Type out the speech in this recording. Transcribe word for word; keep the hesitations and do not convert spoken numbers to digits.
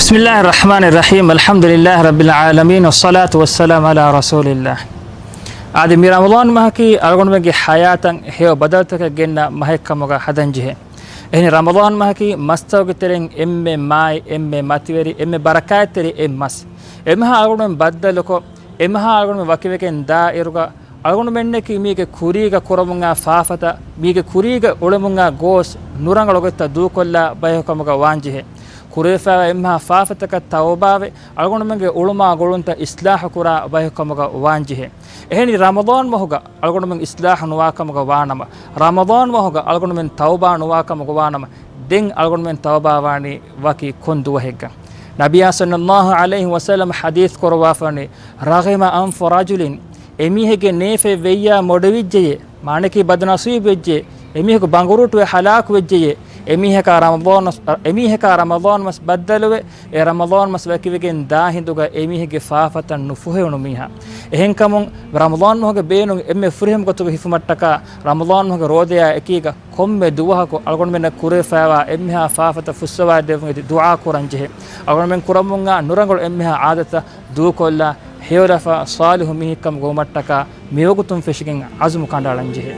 بسم الله الرحمن الرحيم، الحمد لله رب العالمين، والصلاة والسلام على رسول الله. އާދެ، މި ރަމަޟާން މަހަކީ އަޅުގަނޑުމެންގެ ޙަޔާތަށް ހެޔޮ ބަދަލުތަކެއް ގެންނަ މަހެއް ކަމުގަ ހަދަންޖެހޭ. އެހެނީ ރަމަޟާން މަހަކީ މަސްތަކުގެ ތެރެއިން އެންމެ މާތް، އެންމެ މަތިވެރި، އެންމެ ބަރަކާތްތެރި އެއް މަސް. އެމަހަށް އަޅުގަނޑުމެން ބައްދަލުކޮށް، އެމަހަށް އަޅުގަނޑުމެން ވަކިވެގެން ދާއިރުގަ، އަޅުގަނޑުމެންނަކީ މީގެ ކުރީގަ ކުރަމުންއާ ފާފަތައް، މީގެ ކުރީގަ އުޅެމުންއާ ގޯސް ނުރަނގަޅު ގޮތްތައް ދޫކޮށްލާ ބަޔަކު ކަމުގަ ވާންޖެހޭ. ކުރެވިފައިވާ އެންމެހާ ފާފަތަކަށް ތައުބާވެ، އަޅުގަނޑުމެންގެ އުޅުމާ ގުޅުންތައް އިޞްލާޙު ކުރާ ބަޔަކު ކަމުގަ ވާންޖެހޭ. އެހެނީ ރަމަޟާން މަހުގަ އަޅުގަނޑުމެން އިޞްލާޙު ނުވާ ކަމުގަ ވާނަމަ، ރަމަޟާން މަހުގަ އަޅުގަނޑުމެން ތައުބާ ނުވާ ކަމުގަ ވާނަމަ، ދެން އަޅުގަނޑުމެން ތައުބާވާނީ ވަކި ކޮން ދުވަހެއްގަ؟ ނަބިއްޔާ ޞައްލައްލާހު ޢަލައިހި ވަސައްލަމަ ޙަދީޘް ކުރައްވާފަވަނީ، رغم أنف رجل، އެމީހެއްގެ ނޭފެއް ވެއްޔާ މޮޑެވިއްޖެޔޭ، މާނައަކީ ބަދުނަސީބުވެއްޖެ، އެމީހަކު ބަނގުރޫޓުވެ ހަލާކުވެއްޖެޔޭ، އެމީހަކާ ރަމަޟާން މަސް، އެމީހަކާ ރަމަޟާން މަސް ބައްދަލުވެ، އެ ރަމަޟާން މަސް ވަކިވެގެން ދާ ހިނދުގަ އެމީހެއްގެ ފާފަތައް ނުފުހެވުނު މީހާ. އެހެންކަމުން ރަމަޟާން މަހުގެ ބޭނުން އެންމެ ފުރިހަމަ ގޮތުގަ ހިފުމަށްޓަކާ، ރަމަޟާން މަހުގެ ރޯދަޔާ އެކީގަ ކޮންމެ ދުވަހަކު އަޅުގަނޑުމެންނަށް ކުރެވިފައިވާ އެންމެހާ ފާފަތައް ފުއްސަވާދެއްވުން އެދި ދުޢާ ކުރަންޖެހޭ. އަޅުގަނޑުމެން ކުރަމުންއާ ނުރަނގަޅު އެންމެހާ ޢާދަތަށް ދޫކޮށްލާ، ހެޔޮލަފާ ޞާލިޙު މީހެއްކަމުގަ ވުމަށްޓަކާ މިވަގުތުން ފެށިގެން ޢަޒުމު ކަނޑައަޅަންޖެހޭ.